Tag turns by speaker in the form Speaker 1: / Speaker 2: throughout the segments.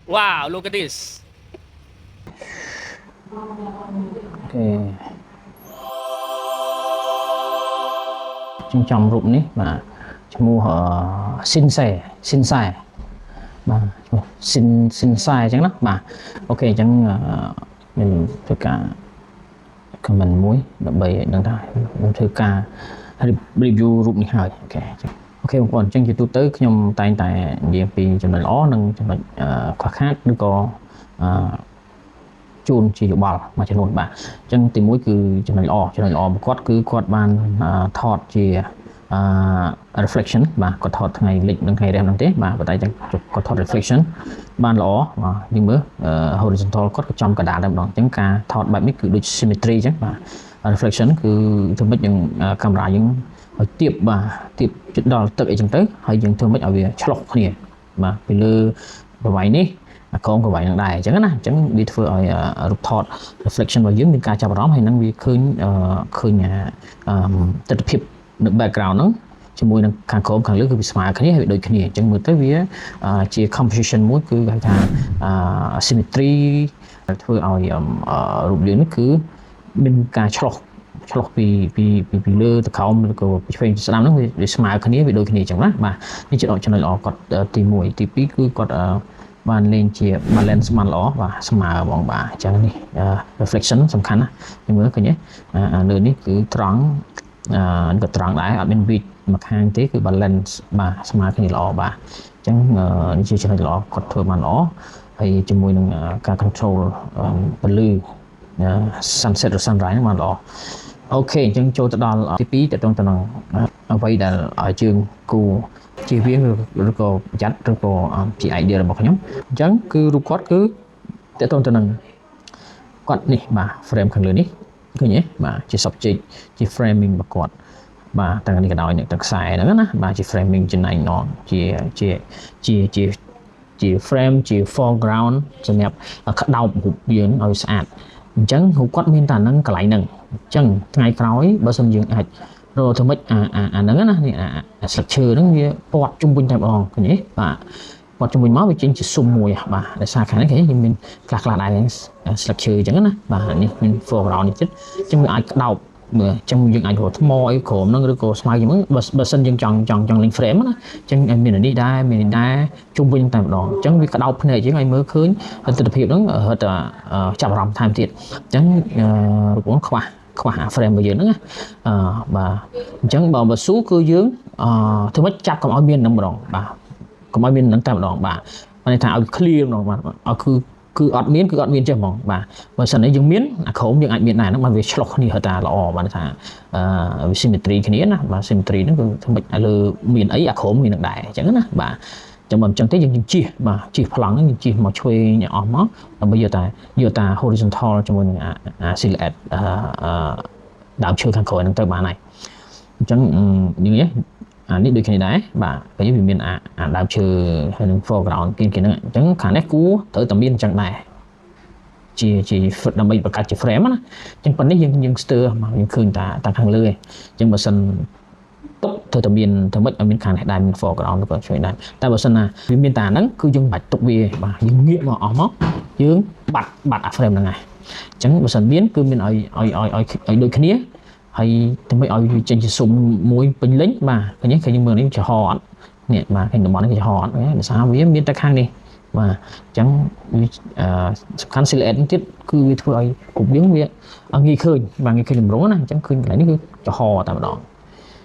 Speaker 1: Wow, look at this.
Speaker 2: OK ខ្ញុំចំរូបនេះបាទឈ្មោះស៊ីនសេស៊ីនសែបាទឈ្មោះស៊ីនស៊ីនសែអញ្ចឹងណាបាទ OK អញ្ចឹងខ្ញុំធ្វើការ comment មួយដើម្បីឲ្យដឹងថាខ្ញុំធ្វើការ review រូបនេះហើយ OK អញ្ចឹង OK បងប្អូនអញ្ចឹងជាទូទៅខ្ញុំតែងតែនិយាយពីចំណុចល្អនិងចំណុចខ្វះខាតឬក៏ជូនជាយោបល់មួយចំនួនបាទអញ្ចឹងទីមួយគឺចំណុចល្អចំណុចល្អរបស់គាត់គឺគាត់បានថតជាreflection បាទគាត់ថតថ្ងៃលិចនិងថ្ងៃរះហ្នឹងទេបាទប៉ុន្តែអញ្ចឹងគាត់ថត reflection បានល្អបាទយើងមើល horizontal គាត់ក៏ចំកណ្ដាលតែម្ដងអញ្ចឹងការថតបែបនេះគឺដូច symmetry អញ្ចឹងបាទ reflection គឺធ្វើម៉េចយើងកាមេរ៉ាយើងឲ្យទៀបបាទទៀបជិតដល់ទឹកអីចឹងទៅហើយយើងធ្វើម៉េចឲ្យវាឆ្លុះគ្នាបាទពីលើប្រវែងនេះអាក្រោមក៏វែងនឹងដែរអញ្ចឹងណាអញ្ចឹងវាធ្វើឲ្យរូបថត reflection របស់យើងមានការចាប់អារម្មណ៍ហើយនឹងវាឃើញឃើញទស្សនភាពនៅ background ហ្នឹងជាមួយនឹងខាងក្រោមខាងលើគឺវាស្មើគ្នាហើយវាដូចគ្នាអញ្ចឹងមើលទៅវាជា composition មួយគឺគេហៅថា symmetry ធ្វើឲ្យរូបយើងនេះគឺមានការឆ្លុះឆ្លុះពីពីពីពីលើទៅក្រោមឬក៏ពីឆ្វេងទៅស្ដាំហ្នឹងវាស្មើគ្នាវាដូចគ្នាអញ្ចឹងណាបាទនេះជាចំណុចល្អគាត់ទី1ទី2គឺគាត់បានលេងជា balance បានល្អបាទស្មើហ្មងបាទអញ្ចឹងនេះ reflection សំខាន់ណាយើងមើលឃើញទេអាលើនេះគឺត្រង់អឺក៏ត្រង់ដែរអត់មានវីចមកខាងទេគឺ balance បាទស្មើគ្នាល្អបាទអញ្ចឹងនេះជាចំណុចល្អគាត់ធ្វើបានល្អហើយជាមួយនឹងការ control ពន្លឺ sunset ឬ sunrise ហ្នឹងបានល្អ OK អញ្ចឹងចូលទៅដល់ទី2តទៅទៅនឹងអ្វីដែលឲ្យយើងគួរជៀសវាងឬក៏ប្រយ័ត្នឬក៏ជា idea របស់ខ្ញុំអញ្ចឹងគឺរូបគាត់គឺតទៅទៅនឹងគាត់នេះបាទ frame ខាងលើនេះឃើញទេបាទជា subject ជា framing របស់គាត់បាទទាំងនេះក៏ដោយទាំងខ្សែហ្នឹងណាបាទជា framing ជាណៃណងជាជាជាជាជា frame ជា foreground សម្រាប់ក្តោបរូបយើងឲ្យស្អាតអញ្ចឹងរូបគាត់មានតែហ្នឹងកន្លែងហ្នឹងអញ្ចឹងថ្ងៃក្រោយបើសិនយើងអាចរកធ្វើម៉េចអាអាអាហ្នឹងណានេះអាអាស្លឹកឈើហ្នឹងវាព័ទ្ធជុំវិញតែម្ដងឃើញទេបាទព័ទ្ធជុំវិញមកវាចេញជាស៊ុមមួយបាទដោយសារខាងនេះឃើញយើងមានខ្លះខ្លះដែរស្លឹកឈើអញ្ចឹងណាបាទនេះមាន foreground នេះទៀតអញ្ចឹងវាអាចក្តោបមើលអញ្ចឹងយើងអាចរកថ្មអីក្រោមហ្នឹងឬក៏ស្មៅជាងហ្នឹងបើបើសិនយើងចង់ចង់ចង់លេង frame ណាអញ្ចឹងមាននេះដែរមាននេះដែរជុំវិញតែម្ដងអញ្ចឹងវាក្តោបភ្នែកយើងឲ្យមើលឃើញទស្សនភាពហ្នឹងរត់តែចាប់អារម្មណ៍ថែមទៀតអញ្ចឹងរូបខ្វះខ្វះអា frame របស់យើងហ្នឹងណាអឺបាទអញ្ចឹងបើបើស៊ូគឺយើងអឺធ្វើម៉េចចាប់កុំឲ្យមាននឹងម្ដងបាទកុំឲ្យមាននឹងតែម្ដងបាទបានន័យថាឲ្យ clear ម្ដងបាទឲ្យគឺគឺអត់មានគឺអត់មានចេះហ្មងបាទបើសិននេះយើងមានអាក្រោមយើងអាចមានដែរហ្នឹងបានវាឆ្លុះគ្នាហៅថាល្អបានថាអឺវា symmetry គ្នាណាបាទ symmetry ហ្នឹងគឺធ្វើម៉េចឲ្យលើមានអីអាក្រោមមាននឹងដែរអញ្ចឹងណាបាទចាំបើមិនចឹងទេយើងយើងជៀសបាទជៀសប្លង់ហ្នឹងយើងជៀសមកឆ្វេងឲ្យអស់មកដើម្បីយកតែយកតែ horizontal ជាមួយនឹងអា silhouette អឺដើមឈើខាងក្រោយហ្នឹងទៅបានហើយអញ្ចឹងយើងនេះអានេះដូចគ្នាដែរបាទពេលវាមានអាអាដើមឈើហើយនឹង foreground គេគេហ្នឹងអញ្ចឹងខាងនេះគួរត្រូវតែមានអញ្ចឹងដែរជាជាដើម្បីបង្កើតជា frame ណាអញ្ចឹងប៉ុណ្នេះយើងយើងស្ទើរមកយើងឃើញតាតាខាងលើឯងអញ្ចឹងបើសិនទុកត្រូវតែមានធ្វើម៉េចឲ្យមានខាងនេះដែរមាន foreground ក៏ជួយដែរតែបើសិនណាវាមានតាហ្នឹងគឺយើងមិនបាច់ទុកវាបាទយើងងាកមកអស់មកយើងបាត់បាត់អា frame ហ្នឹងហើយអញ្ចឹងបើសិនមានគឺមានឲ្យឲ្យឲ្យឲ្យឲ្យដូចគ្នាហើយធ្វើម៉េចឲ្យវាចេញជាស៊ុមមួយពេញលេញបាទឃើញទេឃើញយើងមើលនេះចំហអត់នេះបាទឃើញតំបន់នេះគឺចំហអត់ដោយសារវាមានតែខាងនេះបាទអញ្ចឹងវាសំខាន់ silhouette នេះទៀតគឺវាធ្វើឲ្យគ្រប់យើងវាងាយឃើញបាទងាយឃើញតម្រងណាអញ្ចឹងឃើញកន្លែងនេះគឺចំហតែម្ដង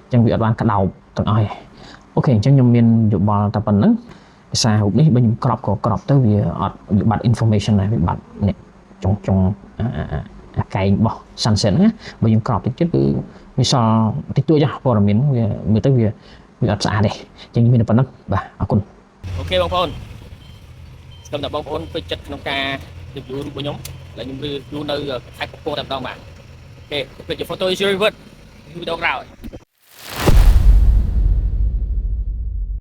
Speaker 2: អញ្ចឹងវាអត់បានក្តោបទាំងអស់ទេ OK អញ្ចឹងខ្ញុំមានយោបល់តែប៉ុណ្្នឹងភាសារូបនេះបើខ្ញុំ crop ក៏ crop ទៅវាអត់វាបាត់ information ដែរវាបាត់នេះចុងចុងអាកែងរបស់ sunset ហ្នឹងណាបើយើង crop តិចទៀតគឺវាសល់តិចតួចព័ត៌មានវាមើលទៅវាវាអត់ស្អាតទេអញ្ចឹងមានតែប៉ុណ្្នឹងបាទអរគុណ
Speaker 1: OK បងប្អូនស្គមតែបងប្អូនពេញចិត្តក្នុងការ review រូបរបស់ខ្ញុំដែលខ្ញុំ review នៅខេត្តកំពតតែម្ដងបាទ OK ពេញជា photo is your reward វីដេអូក្រោយ។